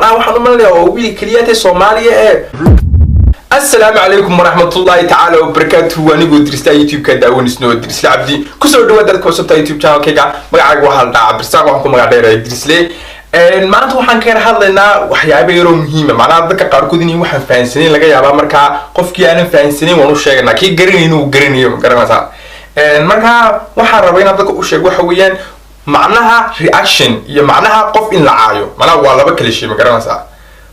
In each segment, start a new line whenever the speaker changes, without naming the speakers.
Macnaha waxaan u malinayaa oo wiil keliyaatee Soomaaliya ee. Asalaamu calaykum waraxmatullaahi tacaala wabarakaatuhu. Anigoo Dirisla, YouTube-ka daawanisno Dirisle Cabdi. Kusoo dhawaad dadka cusubta YouTube channelkayga. Magacayga waxaa la dhahaa Cabdirasaaq, waxaan ku magac dheeraya Dirisle. Maanta waxaan ka yar hadlaynaa waxyaaba yaroo muhiima. Macnaha dadka qaarkood inay waxaan fahansanayn laga yaabaa. Markaa qofkii aanan fahansanayn waan u sheeganaa, kii garanayn uu garanayo, ma garanaysaa? Markaa waxaan rabaa inaan dadka u sheego waxa weeyaan macnaha reaction iyo macnaha qof in la caayo. Macnaha waa laba kala shay, ma garanaysaa?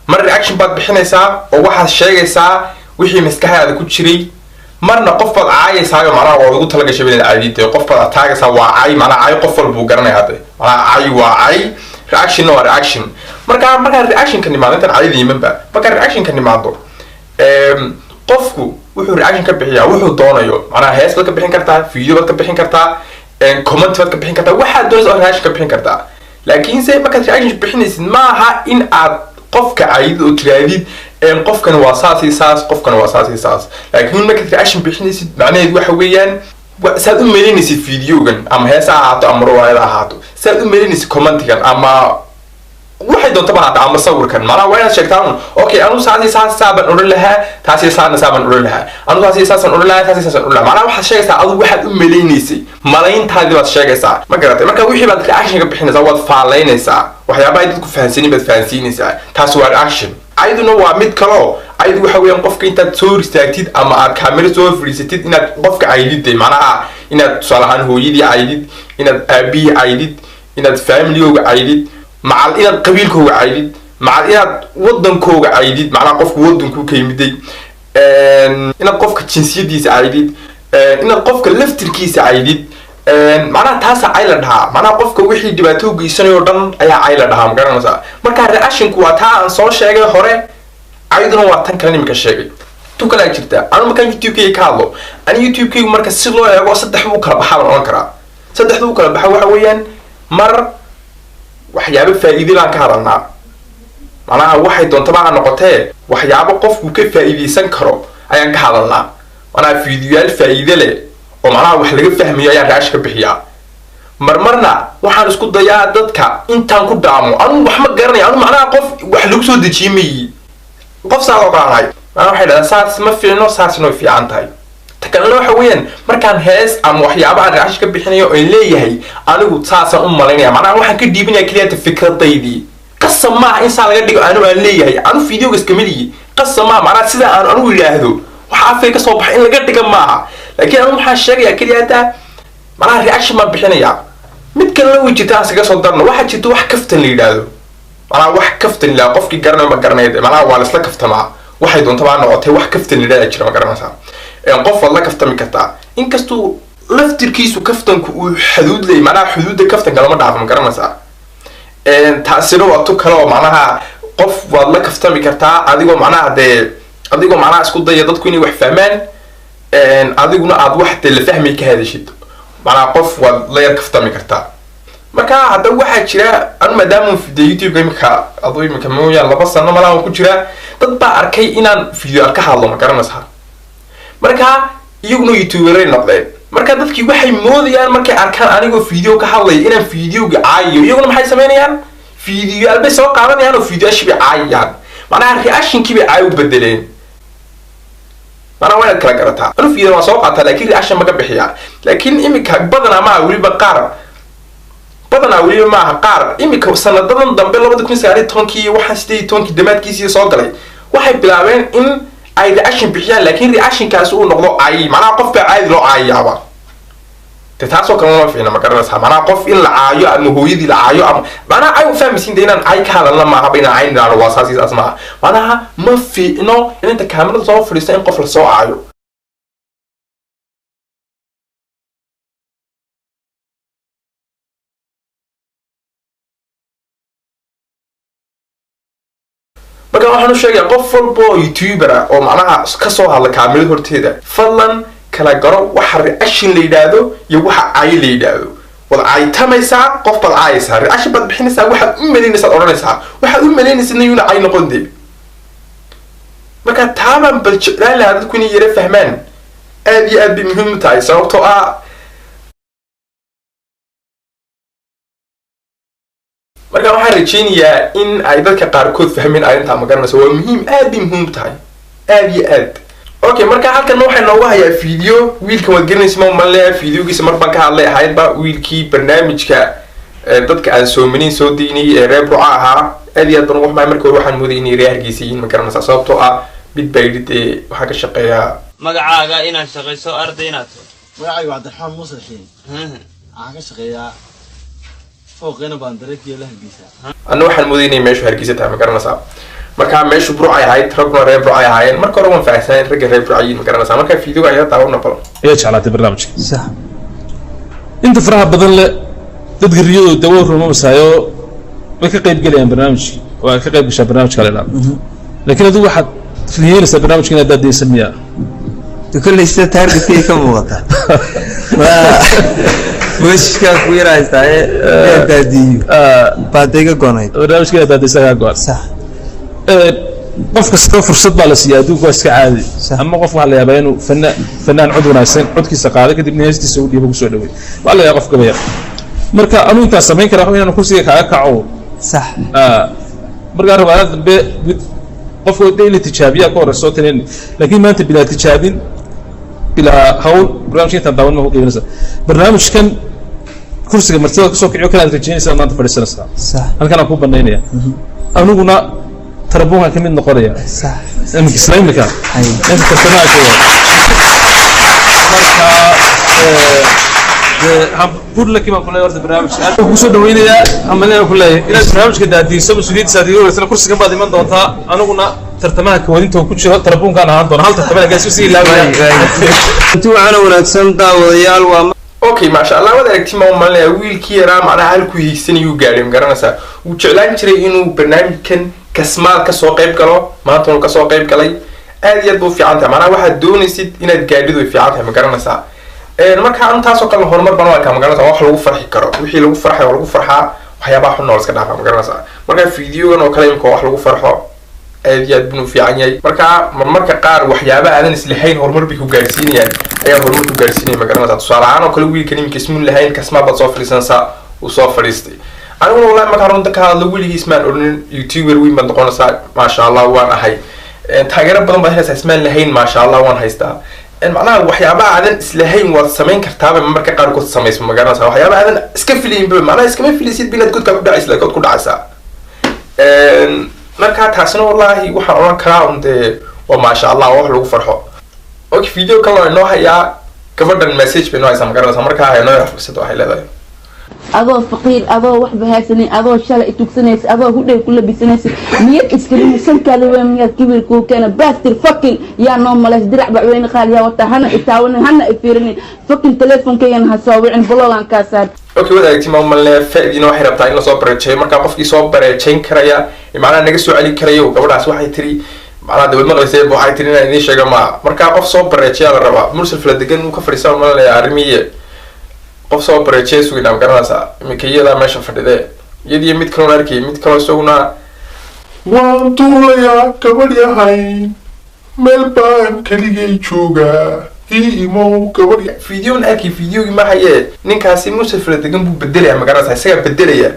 Mar reaction baad bixinaysaa oo waxaad sheegaysaa wixii maskaxdaada ku jiray, marna qof baad caayaysaayo, macnaha waa ugu talagashay inaad caadid, qof baad ataagaysaa, waa cay. Macnaha cay qof walba uu garanaya hadde. Macnaha cay waa cay, reactionna waa reaction. Marka markaan reactionka nimaado, intaan cayda imanba, markaan reactionka nimaado, qofku wuxuu reaction ka bixiyaa wuxuu doonayo. Macnaha hees baad ka bixin kartaa, video baad ka bixin kartaa, comment baad ka bixin kartaa, waxaad doonaysa oo reaction ka bixin kartaa. Laakiinse markaad reaction bixinaysid, maaha in aad qofka caydid oo tiraadid qofkan waa saas iyo saas, qofkan waa saas iyo saas. Laakiin markaad reaction bixinaysid, macnaheedu waxa weeyaan saad u melinaysid videogan, ama hees ha ahaato ama riwaayad ha ahaato, saad u melinaysid commentigan ama waxay doontaba ahaata ama sawirkan. Macnaha waa inaad sheegtaa un, okay, anu saas iyo saas saa baan odhan lahaa, taas iyo saasna saa baan odhan lahaa, anu saas iyo saasaan odhan lahaa, taas iyo saasaan odhan lahaa. Macnaha waxaad sheegaysaa adigu waxaad u malaynaysay, malayntaadii baad sheegaysaa, ma garatay? Marka wixii baad reaction ka bixinaysaa, waad faalaynaysaa, waxyaabaha ay dadku fahansanin baad fahansiinaysaa. Taas waa reaction. Cayduna waa mid kaloo. Caydu waxa weeyaan qofka intaad soo hor istaagtid ama aad kaamiro soo fadhiisatid inaad qofka caydid. Macnaha inaad tusaale ahaan hooyadii caydid, inaad aabihii caydid, inaad familigooga caydid, macal inaad qabiilkooga caydid, macal inaad wadankooga caydid, macnaha qofku wadankuu ka yimiday, inaad qofka jinsiyadiisa caydid, inaad qofka laftirkiisa caydid. Macnaha taasaa cay la dhahaa. Macnaha qofka wixii dhibaato u geysanayo o dhan ayaa cay la dhahaa, ma garanaysaa? Marka reactionku waa taa aan soo sheegay hore, cayduna waa tan kale imika sheegay. Tu kalaa jirta. Anu markaan YouTube-kayga ka hadlo, ani YouTube-kaygu marka si loo eego saddex buu kala baxaa baan odhan karaa. Saddexda u kala baxa waxa weeyaan, mar waxyaabo faa'iide baan ka hadalnaa. Macnaha waxay doontaba ha noqotee, waxyaabo qofku ka faa'iidaysan karo ayaan ka hadalnaa. Macnaha fiidiyoyaal faa'iide leh oo macnaha wax laga fahmayo ayaan reaction ka bixiyaa. Marmarna waxaan isku dayaa dadka intaan ku dhaamo. Anu wax ma garanayo, anu macnaha qof wax lagu soo dejiyey mayi, qof saa loo qaanahay. Macnaha waxay dhahdaan saas ma fiicno, saasna way fiican tahay. Ta kalena waxa weeyaan markaan hees ama waxyaaba aan reaction ka bixinayo oon leeyahay anigu saasaan u malaynaya, macnaha waxaan ka dhiibinaya keliyata fikradaydii. Qasab maaha in saa laga dhigo anu aan leeyahay. Anu videoga iska meliyi, qasab maaha. Macnaha sida aan anigu yidhaahdo waxa afkay ka soo baxay in laga dhiga maaha, laakiin anu waxaan sheegayaa keliyata, macnaha reaction baan bixinayaa. Mid kalena way jirta, aan iskaga soo darno. Waxaa jirta wax kaftan la yidhaahdo. Macnaha wax kaftan la qofkii garanayo ma garanayo, macnaha waa la isla kaftamaa, waxay doontaba ha noqotay. Wax kaftan la yidhahda jira, ma garanaysaa? Qof waad la kaftami kartaa, inkastuu laftirkiisu kaftanku uu xuduud leeyahy. Macnaha xuduudda kaftanka lama dhaafo, ma garanaysaa? Taasina waa tu kale oo macnaha qof waad la kaftami kartaa adigoo macnaha dee adigoo macnaha isku daya dadku inay wax fahmaan, adiguna aad wax dee la fahmay ka hadashid. Macnaha qof waad la yar kaftami kartaa. Marka haddaba waxaa jira, anu maadaama de YouTube imika adu imika mooyaan 2 sano malaha ku jiraa, dad baa arkay inaan video ka hadlo, ma garanaysaa? Marka iyaguna youtuberay noqdeen. Marka dadkii waxay moodayaan markay arkaan anigoo video ka hadlaya inaan videoga caayiyo. Iyaguna maxay samaynayaan? Videoyaal bay soo qaadanayaan oo videoyaashii bay caayayaan. Macnaha reactionkii bay caay u bedeleen. Macnaha waa inaad kala garataa. Anu video waan soo qaataa, laakiin reaction ma ka bixiyaa. Laakiin imika badanaa maaha, weliba qaar badanaa weliba maaha qaar. Imika sanadadan dambe, 2019-kii iyo waxaan 18-kii dhammaadkiisii soo galay, waxay bilaabeen in ay reaction bixiyaan, laakiin reactionkaasi uu noqdo cay. Macnaha qof baa caadi loo caayayaaba de, taasoo kale lama fiicna, ma garanaysaa? Macnaha qof in la caayo ama hooyadii la caayo ama macnaha cay u fahmaysiin de, inaan cay ka hadalna maahaba, inaan cay nidhaahno waa saas iyo saas maaha. Macnaha ma fiicno in inta kaamirada soo fadhiisto in qof lasoo caayo. Marka waxaan u sheegayaa qof walba oo youtuber ah oo macnaha kasoo hadla kaamirada horteeda, fadlan kala garo waxa reaction la yidhaahdo iyo waxa cay la yidhaahdo. Waad caytamaysaa, qof baad caayaysaa, reaction baad bixinaysaa, waxaad u malaynaysaad odhanaysaa, waxaad u malaynaysadna yuuna cay noqon dee. Marka taabaan bal jeclaan lahaa dadku inay yara fahmaan. Aad iyo aad bay muhiim u tahay, sababtoo ah Marka waxaan rajeynayaa in ay dadka qaarkood fahmeen arrintaa, ma garanaysa. Waa muhiim, aad bay muhiim tahay, aad iyo aad. Okay, marka halkan waxaa noogu hayaa video wiilkan waad garanaysa ma malleya. Videogiisa mar baan ka hadlay ahaydba wiilkii barnaamijka dadka aan soomaniin soo daynay ee reer Burco ahaa. Aad iyo aad baan ugu xumahay. Markii hore waxaan moodayay inay reer Hargeysa yihiin, ma garanaysaa, sababtoo ah mid baa yidhi dee waxaan ka shaqeeyaa.
Magacaaga inaad shaqayso, arday inaad tahay?
Magacaygu Cabdiraxmaan Muuse Xiin. Waxaan ka shaqeeyaa fooqeena baan dareekiyo la Hargeysa.
Anna waxaan moodayay inay meeshu Hargeysa tahay, ma garanaysaa. Marka meeshu Burcay ahayd, ragguna reer Burcay ahaayeen. Marka hore waan fahamsanay in ragga reer Burcay yihiin, ma garanaysaa. Marka videoga ayaa daawana bal.
Ayaa jeclaatay barnaamijka?
Sax.
Inta faraha badan le dadka riyadooda dawo rumamasaayo way ka qayb gelayaan barnaamijki, waa ka qayb gashaa barnaamijka la idhaahdo, laakiin adigu waxaad riyeynaysaa barnaamijka inaad daadiyeysa miyaa?
De kolley sida taargetkay ka muuqata waa boosiskaa ku yar haystaa ee inaan daadiyo baad iga gonayd.
Barnaamijka inaad daadiyeysa kaa go-an?
Sax.
Qof kasta fursad baa la siiyaa, adduunku waa iska caadi.
Sax.
Ama qof waxaa la yaabaa inuu fanaan cod wanaagsan codkiisa qaado, kadibna heestiisa u dhiibo kusoo dhaweey. Waa la yaabaa qof gabaya. Marka anuu intaan samayn kara waxa inaan kursiga kaaga kaco.
Sax.
Markaa rabaanada dambe qofka de in la tijaabiyaa ka horeysa soo talin, laakiin maanta bilaa tijaabin, bilaa hawl barnaamijka intaan daawan ma ku qiiminaysa. Barnaamijkan kursiga martida kasoo kiciyo kale aad rajaynaysaa maanta fadhiisanaysaa.
Sax.
Halkan aan ku banaynaya, aniguna tarabuunkaan ka mid noqonaya.
Sax.
Imika isla imika
Hay.
Inta tartamaha jooga marka dee good lucky baan kuleeyahay. Horta barnaamijka aad baan kusoo dhaweynayaa, hamalena ku leeyahay inaad barnaamijka daadiiso, mas-uuliyaddiisa aad iga wareysana. Kursigan baad iman doontaa, aniguna tartamaha kawadinta oo ku jiro tarabuunkaan ahaan doona hal tartama laakiin sii ilaawaya.
Inti waxaana wanaagsan daawadayaal waa
Okay, maasha Allah, wad aragti ma umalinaya wiilkii yaraa macnaha halkuu hiigsanayuu gaadhay, ma garanaysaa. Wuu jeclaan jiray inuu barnaamijkan Kasmaal kasoo qayb galo, maanta uu kasoo qayb galay. Aad iyo aad buu fiican tahay, macnaha waxaad doonaysid inaad gaadhidu way fiican tahay, ma garanaysaa. Marka intaasoo kale horumar baan u arkaa, ma garanaysaa, wax lagu farxi karo. Wixii lagu farxay waa lagu farxaa, waxyaabaha xun oo la iska dhaafaa, ma garanaysaa. Marka videogan oo kale imika wax lagu farxo, aad iyo aad buu fiican yahay. Marka marmarka qaar waxyaaba aadan islahayn horumar bay ku gaarsiinayaan ayaa horumar ku gaarsiinaya, ma garanaysaa. Tusaale ahaan oo kale wiilkan iminka ismun lahayn Kasmaa baad soo fadhiisanaysaa, uu soo fadhiistay. Aniguna wallahi markaan runta ka hadlo weligiis maan odhanin youtuber weyn baad noqonaysaa, maasha Allah waan ahay. Taageero badan baad helaysaa ismaan lahayn, maasha Allah waan haystaa. Macnaha waxyaabaha aadan islahayn waad samayn kartaaba marka qaarkood samaysma, ma garanaysaa. Waxyaabaha aadan iska filayinba, macnaha iskama filaysid inaad godkaa ku dhacaysa, laakiin waad ku dhacaysaa. Marka taasina wallahi waxaan odhan karaa un dee waa maasha Allah, waa wax lagu farxo. Okay, video kale waa inoo hayaa. Gabadhan message bay inoo haysaa, ma garanaysaa. Markaa inoo yar fursad waxay leedahay.
Adoo faqiir, adoo waxba haysanin, adoo shalay itugsanaysa, adoo hudhay ku labisanaysa, niyad iskalimu sankaada weyn miyaad kibir kuu keena? Bastir fucking yaa noo malays dirac bacweyne qaali yaa wataa. Hana itaawanin, hana ifiirinin, fucking teleefonkaygana ha soo wicin, block-aan kaa saar.
Okay, wad aragti ma umalnaya. Fa'diina waxay rabtaa in lasoo bareejeeyo. Marka qofkii soo bareejayn karaya, macnaha naga soo celin karayo gabadhaas, waxay tiri macnaha dawad maqlaysay, waxay tiri inaan idiin sheega maaha. Marka qof soo bareejayaa la rabaa. Mursal fala degan uu ka fadhiisa umalinaya arrimiye. Qof soo bareejaya sugina, ma garanaysaa. Iminka iyadaa meesha fadhidee, iyadiyo mid kaloon arkayay, mid kaloo isaguna.
Waan duulayaa gabadh yahay, meel baan keligay joogaa, ii imow gabadh.
Videon arkay, videogii ma haye. Ninkaasi Mursal fala degan buu bedelaya, ma garanaysaa, isagaa bedelaya,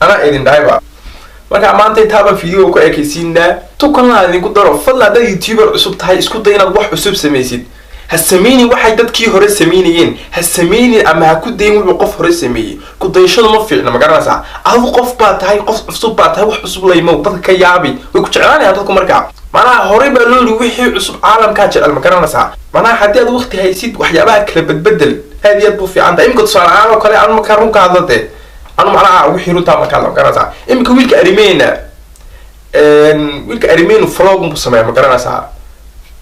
anaa idin dhahayba. Marka maanta intaabaan video ku ekaysiinaa. Tukanna idinku daro, fadlan haddaad youtuber cusub tahay, isku day inaad wax cusub samaysid. Ha sameynin waxay dadkii hore sameynayeen, ha sameynin ama ha ku dayin wuxuu qof hore sameeyey. Ku dayashadu ma fiicna, ma garanaysaa. Adigu qof baa tahay, qof cusub baa tahay, wax cusub laymow, dadka ka yaabi, way ku jeclaanayaan dadku. Markaa macnaha horey baa loo yidhi wixii cusub caalamkaa jecel, ma garanaysaa. Macnaha haddii aad waqti haysid waxyaabaha kala bedbedel, aad iyo aad buu fiican tahay. Imika tusaale ahaan oo kale anu markaa run ka hadla dee, anu macnaha wixii runtaa markaa hadla, ma garanaysaa. Imika wiilka arimeyna, wiilka arimeynu vlog buu sameeyaa, ma garanaysaa.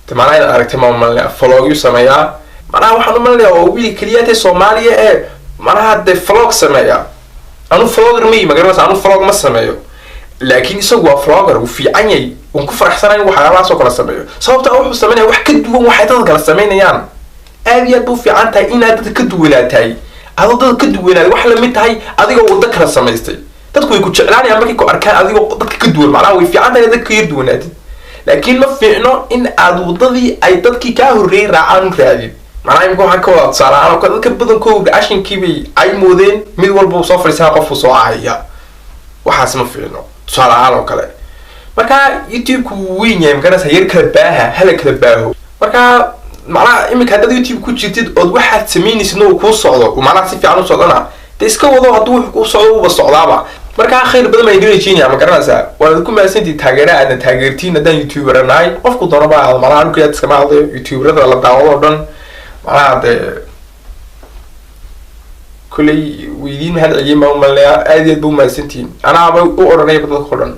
Te macnaha inaad aragtay ma malinaya, vlogyu sameeyaa. Macnaha waxaan u malinayaa oo wiilka keliya Soomaaliya ee macnaha dee vlog sameeya. Anu vlogger may, ma garanaysaa, anu vlog ma sameeyo, laakiin isagu waa vlogger, wuu fiican yahay. Waan ku faraxsanahay in waxyaabahaas oo kale sameeyo, sababta wuxuu sameynaya wax ka duwan waxay dadka kale sameynayaan. Aad iyo aad buu fiican tahay inaad dadka ka duwanaatahay. Adoo dadka ka duwanaaday wax lamid tahay adigoo waddo kala samaystay. Dadku way ku jeclaanayaan markay ku arkaan adigoo dadka ka duwan. Macnaha way fiican tahay inaad dadka ka yar duwanaatid, laakiin ma fiicno in aad waddadii ay dadkii kaa horreeyay raacaan u raadid. Macnaha imika waxaan ka wadaa tusaale ahaan oo kale dadka badankooda reactionkii bay ay moodeen, mid walba uu soo fadhiisanaa qofku soo ahaya. Waxaas ma fiicno, tusaale ahaan oo kale. Marka YouTube-ku wuu weyn yahay, magaranaysa, yar kala baaha, hala kala baaho. Marka macnaha iminka haddaad YouTube ku jirtid ood waxaad samaynaysidna uu kuu socdo, uu macnaha si fiican u socdana, dee iska wado. Hadduu wuxuu kuu socdo, uuba socdaaba. Marka khayr badan baan idin rajeynaya, ma garanaysaa. Waad ku mahadsantihiin taageeraha aadna taageertiin haddaan YouTuber nahay. Qofku doona baa ahaado, macnaha anigu iskama hadlayo, YouTuberada la daawado oo dhan macnaha dee kolley weydiin mahad celiyeen baan umaleyaa. Aad iyo aad ba umahadsantihiin. Anaaba u odhanayaba dadka o dhan,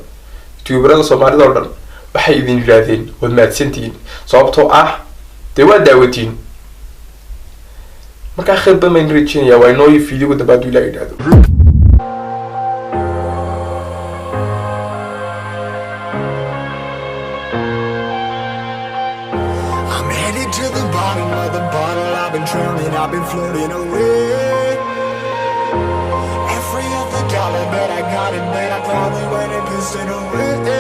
YouTuberada Soomaalida oo dhan waxay idin yidhaahdeen waad mahadsantihiin, sababtoo ah dee waa daawatiin. Markaa khayr badan baan idin rajeynaya. Waa inoo videoga dambe hadduu Ilaah yidhaahdo.
I'm headed to the bottom of the bottle. I've been drowning, I've been floating away. Every other dollar that I got in bed, I probably went and pissed it away.